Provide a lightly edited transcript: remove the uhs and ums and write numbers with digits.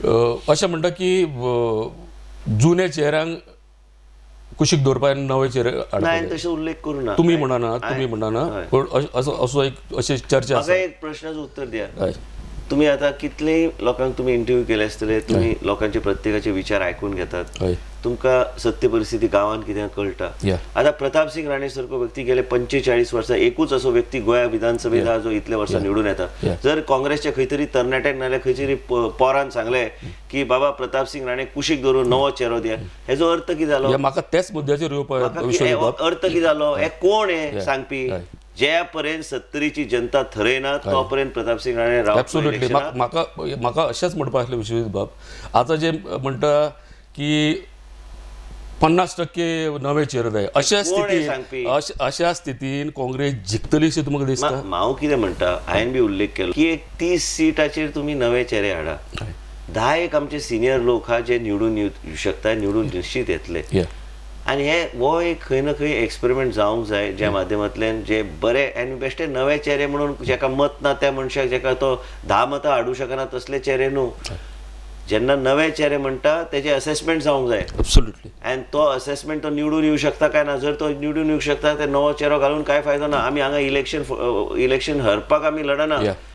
अशें म्हणटा की जुन्या चेहऱ्यांक कुशीक दवरपा आनी नवे चेहरे हाडपा. तशें उल्लेख करूं ना, तुमी म्हणना, तुमी म्हणना, पूण असो असो एक अशी चर्चा आसा. एक प्रश्नाचें उत्तर दिया. तुमी आतां कितलेय लोकांक तुमी इंटरव्यू केले आसतले, तुमी लोकांचे प्रत्येकाचे विचार आयकून घेतात, तुमकां सत्य परिस्थिती गांवांत कितें कळटा. आतां प्रताप सिंग राणे सारको व्यक्ती गेले 45 वर्सां एकूच असो व्यक्ती गोंया विधानसभेत जो इतले वर्सां निवडून येता. जर काँग्रेसच्या खंय तरी तरणाट्याक नाल्यार खंय तरी पोरान सांगलें की बाबा प्रताप सिंग राणे कुशीक धरून नवो चेरो दिया, हेजो अर्थ कितें जालो? म्हाका त्याच मुद्द्याचेर येवपा अर्थ कितें जालो? हे कोण हे सांगपी? ज्या पर्यंत सत्तरीची जनता थरयना तो पर्यंत प्रताप सिंग राणे रावतलो. एब्सोल्युटली. म्हाका म्हाका अशेंच म्हणपा आसलें विश्वजीत बाब, आतां जे म्हणटा की 50% नवे चेहरे जाय, अशा स्थितीन अशा स्थितीन काँग्रेस जिखतली अशें तुमकां दिसता? हांव कितें म्हणटा, हांवें बी उल्लेख केलो की एक 30 सिटाचेर तुमी नवे चेहरे हाडा, 10 एक आमचे सिनियर लोक आहा जे निवडून येवं शकता, निवडून निश्चित येतले. आनी हे हो एक खंय ना खंय एक्सपेरिमेंट जावंक जाय ज्या माध्यमांतल्यान जे बरे आनी बेश्टे नवे चेहरे म्हणून जेका मत ना त्या मनशाक जेका तो 10 मतां हाडूं शकना तसले चेहरे न्हू. जेन्ना नवे चेहरे म्हणटा तेजे असेसमेंट जावंक जाय. एब्सोल्युटली. आनी तो असेसमेंट तो निवडून येवं शकता काय ना, जर तो निवडून येवंक शकता ते नवो चेहरो घालून कांय फायदो ना. आमी हांगा इलेक्शन हरपाक आमी लडना.